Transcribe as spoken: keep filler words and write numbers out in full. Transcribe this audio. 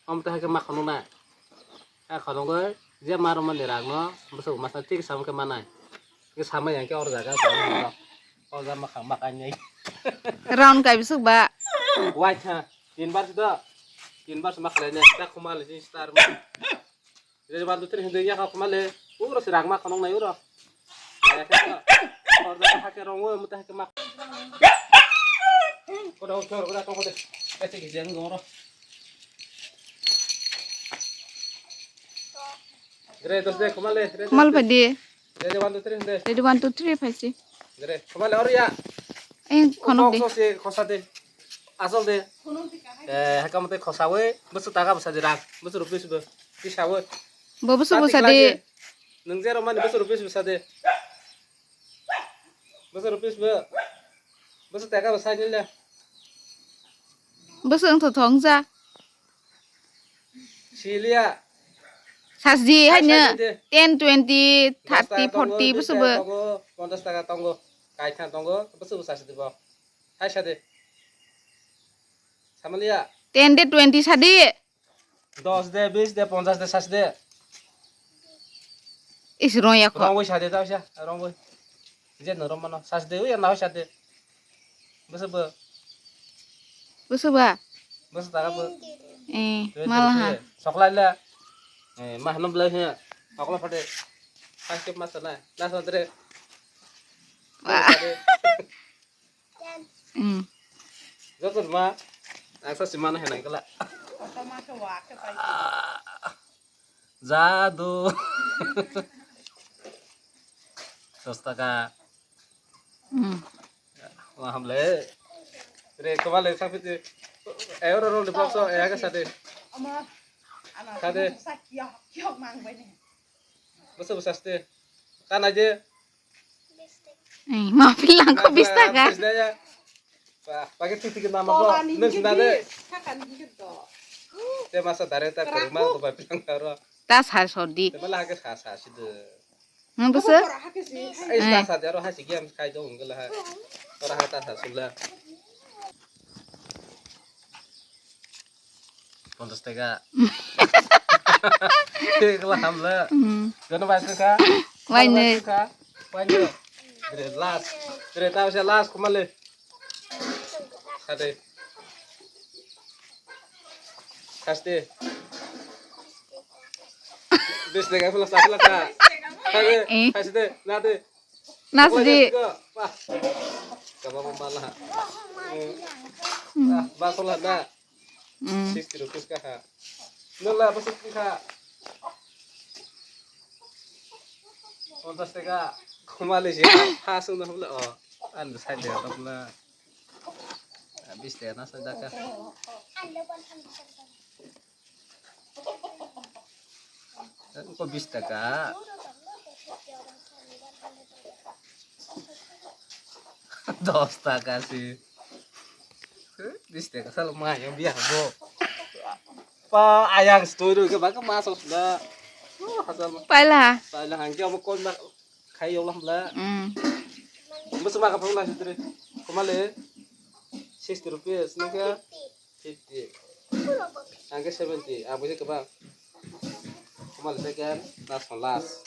Omo tei hai khe ma khonok nai. A khonok oi je ma rwmani rang no bwswk masa thik samo khe manai. Khe samai yang khe or jaga o jaga makhang makai nai. Round kai bwswk ba. Wai tha. Tin bar si do. Tin bar si ma khlai nai. Ta khuma le si star. Re ban tu tri hindai ya khuma le. Uro si rang ma khonok nai uro. Or jaga hake rong o muta hake ma. Koda o chor koda tong kode. Ese ki jeng goro. Re dos de khuma le. Khuma le phai di. Ready, one, two, three, hinde. Ready, one, two, three, phai si. Dere, khoma le, or ya. Eh, khonok de. Khonok so se, khosa de. Asol de. Eh, hakam te khosa we, bwswk taka bwsa de rak, bwswk rupees bo, pisa we. Bo bwswk bwsa de. Nung je romani bwswk rupees bwsa de. Bwswk rupees bo. Bwswk taka bwsa ni le. Bwswk wng tho thong ja. Siliya. Sasdi haino. Sasdi de. Ten, twenty, thirty, forty bwswk bo. Ponchas taka tongo. Kaitha tongo. Bwswk bo sasdi bo. Hai sade. Samaliya. Ten de twenty sadi. Dos de, bis de, ponchas de, sasdi de. Is rong ya kho. Rongwi sade ta sa, rongwi. Je no romano sasdi, ui na sade. Bwswk bo. Bwswk ba? Bwswk taka bo. Eh, mal ha. Soklai le. Eh, ma hano belai he. Okla phate. First step ma sana. Na sa dre. Wah. Hmm. Joto ma. Ang sa simana he nang kala. Jadu. Dos taka. Hmm. Wah, hamle. Re, kebal le, sakit de. Eh, oro, oro, de, box, eh, agak sade. Sade. Bwswk bwsa ste. Kan aje. Eh, ma pilang ko bis taka. Bis daya. Wah, pakai titik nama ko. Nus nade. Te masa dare ta kurma ko ba pilang oro. Ta sa sodi. Te bala hake sa sa side. Nang bwswk? Ai, ta sa de aro hai si game khai do ungla ha. Ora ha ta sa sula. Ponchas taka. Te kala hamla. Hmm. Jono bai ka. Wai ne. Wai ne. Dre last. Dre ta se last kumale. Sade. Kaste. Bis de gafla sapla ka. Sade. Eh. Kaste. Nade. Nasdi. Wah. Kaba mala. Hmm. Ah, basola na. Hmm. Sixty rupees ka ha. Nula bwswk ka. Ponchas taka. Khumali si. Ha sung na hula. Oh. An sai de hula. Bis taka na sai daka. Ko bis taka. Dos taka si. Bis taka sal mai yang biar bo. Pa ayang story ke baka masuk sudah. Paila. Paila hangke omo kon mak khai yolam bla. Hmm. Bus mak apa lah sitri. Kumale. Sixty rupees nangke. Fifty. Angke seventy. Ang buji kebang. Kumal second, last one, last.